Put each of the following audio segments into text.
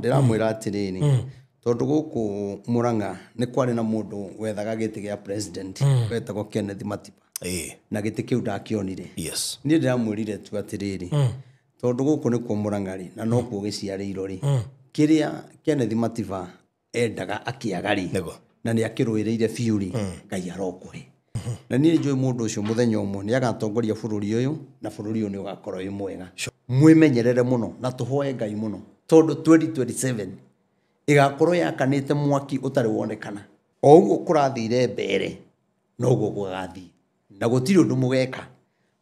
Ndĩramwĩra atĩrĩrĩ, tondũ gũkũ Murang'a nĩ kwarĩ na mũndũ wethaga gĩtĩ gĩa president wetagwo Kenneth Matiba, na gĩtĩ kĩu ndakĩonire. Niĩ ndĩramwĩrire tu atĩrĩrĩ, tondũ gũkũ nĩkuo Murang'a rĩ, na nokuo gĩciarĩirwo rĩ, kĩrĩa Kenneth Matiba endaga akĩaga rĩ, na nĩ akĩrũĩrĩire biũ rĩ, Ngai arokũhe. Na niĩ njũĩ mũndũ ũcio mũthenya ũmwe nĩ agatongoria bũrũri ũyũ, na bũrũri ũyũ nĩ ũgakorwo wĩ mwega. Mwĩmenyerere mũno na tũhoe Ngai mũno, tondũ 2027 ĩgakorwo yakanĩte mwaki ũtarĩ wonekana. O ũguo kũrathire mbere noguo gũgathiĩ, na gũtirĩ ũndũ mũgeka.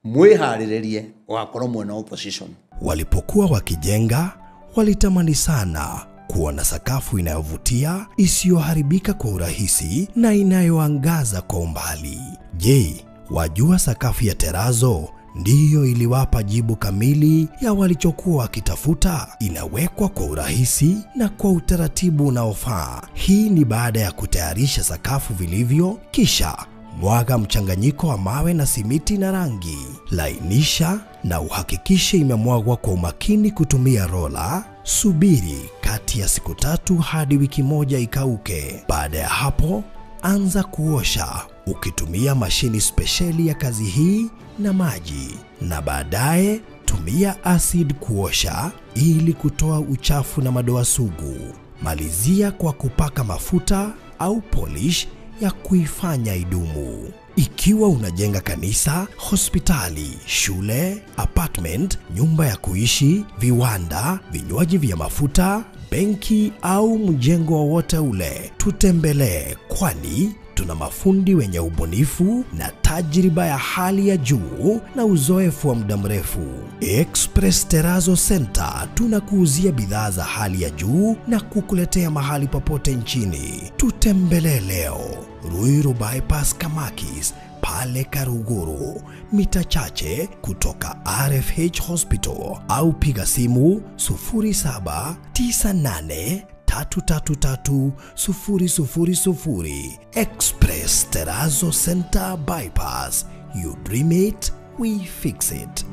Mwĩharĩrĩrie ũgakorwo mwena opposition. Walipokuwa wakijenga, walitamani sana kuona sakafu inayovutia, isiyoharibika kwa urahisi na inayoangaza kwa umbali. Je, wajua sakafu ya terazo ndiyo iliwapa jibu kamili ya walichokuwa wakitafuta? Inawekwa kwa urahisi na kwa utaratibu unaofaa. Hii ni baada ya kutayarisha sakafu vilivyo, kisha mwaga mchanganyiko wa mawe na simiti na rangi. Lainisha na uhakikishe imemwagwa kwa umakini kutumia rola. Subiri kati ya siku 3 hadi wiki 1 ikauke. Baada ya hapo, anza kuosha ukitumia mashini spesheli ya kazi hii na maji, na baadaye tumia acid kuosha ili kutoa uchafu na madoa sugu. Malizia kwa kupaka mafuta au polish ya kuifanya idumu. Ikiwa unajenga kanisa, hospitali, shule, apartment, nyumba ya kuishi, viwanda, vinywaji vya mafuta, benki au mjengo wowote ule, tutembelee, kwani tuna mafundi wenye ubunifu na tajriba ya hali ya juu na uzoefu wa muda mrefu. Express Terrazzo Center tunakuuzia bidhaa za hali ya juu na kukuletea mahali popote nchini. Tutembelee leo Ruiru Bypass Kamakis pale Karuguru, mita chache kutoka RFH Hospital, au piga simu 0798 333 000. Express Terrazzo Center Bypass. You dream it, we fix it.